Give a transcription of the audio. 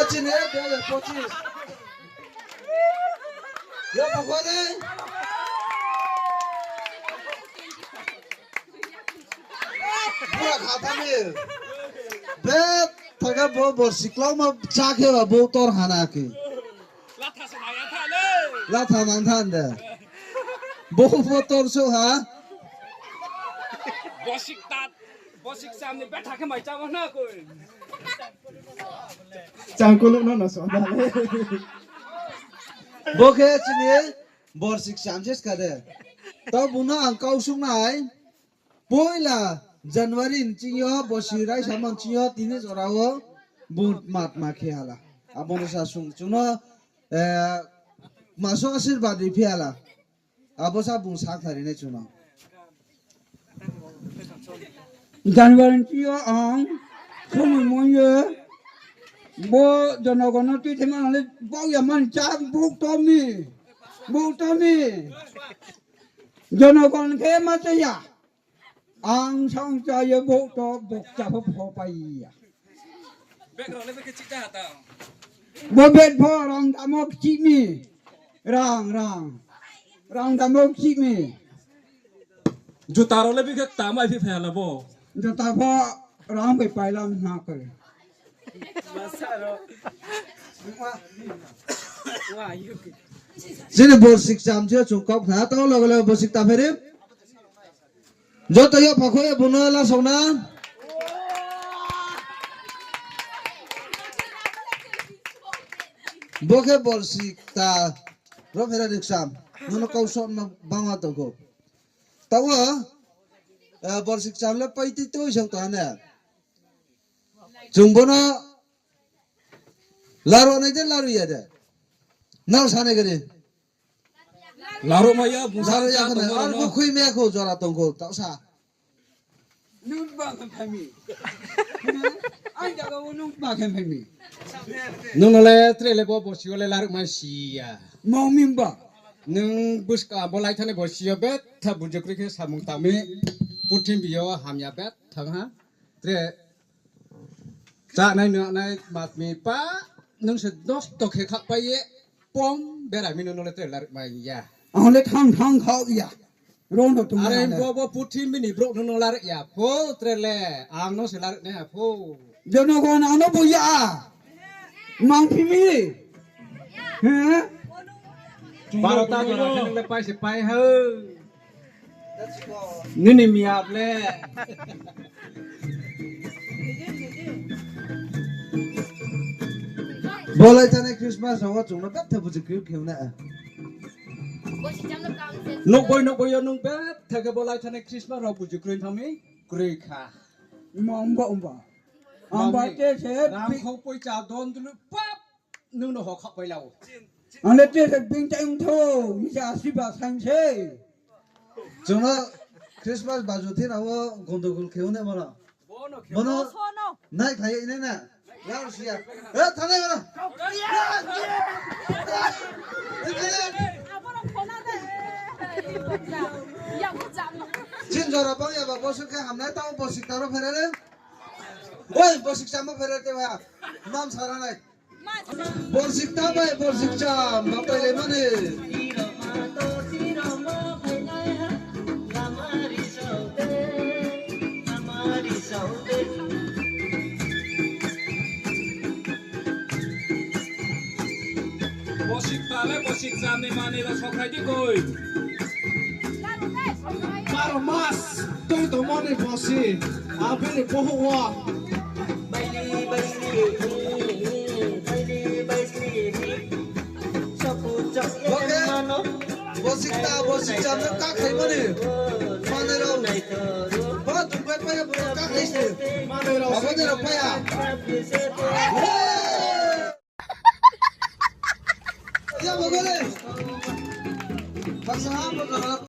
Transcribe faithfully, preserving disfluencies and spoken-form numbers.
Chini dui hajar pochis. Yo, pokok ni. Bura kha tha mi. Be, thaga bo borsi klauma chá khe ba bo tor hana khe. Latha mang than de. Bo bo tor so ha. Bosik tat, bosik cham ni betha khe mai chamo na koi. Changkulu no no so na le. Bo khe chini borsik cham se ska de. Tao bung no ang kau sung nai. Poila January ni ching yo, bosi raisa man ching yo, tini jora wo bung matma khe hala. Abo no sa sung chung no, eh, maso asirbad ri phi hala. Abo sa bung sakhnari nai chung no. January ni ching yo ang somoi mon ye bo jonogon no tui thema le bau ya man cha buk to mi. Buk to mi. Jonogon khe ma cha ya. Ang sang cha ye buk to buk cha pho pho pai ya. Bag rao le bag khe chih ta ha tang. Bo bag pho rang damo kchih mi. Rang, rang. Rang damo kchih mi. Juta rao le bikhe kta mai phi phai hala bo. Juta pho rang bai pailam na koi. Chini borsik cham je chung kau khna, tao loge loge borsik ta pheri. Joto yo phakho ye bung no lasao na. Bo khe borsik ta ro phera ni kcham. Nono kau sotma bangma tongkho. Tao, eh, borsik cham le pai tui tui song tong ha ne. Chung bo no laro nai de, laro ya de. Nao sa nai gari. Laro ma ya, bung sa ya khna. Ar bo khui me kho jora tongkho, tao sa. Nung ba khe phai mi. Ai jaga wo nung ba khe phai mi. Nung no le tre le bo borsi yo le laruh mai si ya. Mao mi ba. Nung buska bo lai thani borsi yo betha bujukroi khe samung tang mi. Purthimbi yo hamya betha ha. Tre Chánai nungnai matmi pa, nung se nosto khe khapai ye, pom bera mi nung no le tre laruh mai ya. Ang le thang thang khao ya. Ron no tung are bo bo purthimbi ni brouh nung no laruh ya pho tre le, ang no se laruh nai ha pho. Jonogon ang no bo ya. Mang phi mi. He? Baro ta jora khe nung le pai se pai ha. Nini miya ble. Bo lai thani Christmas rao wo chung no betha bujukroi khe na. Nokboi nokboi yo nung betha khe bo lai thani Christmas rao bujukroi thang mi kroi kha. Mong bo mba. Ang ba te se rang khou poicha don dulu pap. Nung no ho khapai la ou. Ang le te se bing tai ong tho, ni se asiba saing se. Chung no Christmas baju thina wo gondogol khe ong nai bono. Bono nai khlai nai na. Lar si ya. Eh, thanai bono. Chin jora bang ya ba bosu khe hamnai tao borsik taro pherere. Oi, borsik chamo pherere te ba. Mam sara nai. Borsik ta bai borsik cham, bapai le mani. Borsik ta le borsik cham ni mani lo sokrai di koi. Baro mas, tui tongmo ni bosi, abini bohouh wo. Bo khe bosi kta, bosi cham no kakhlai mani. Manoi rao. Bo tongpai pai ya, bo kakhlai se. Manoi rao. Abo ni rao pai ya. Ya, bo khe le. Baksa ha, bo khe.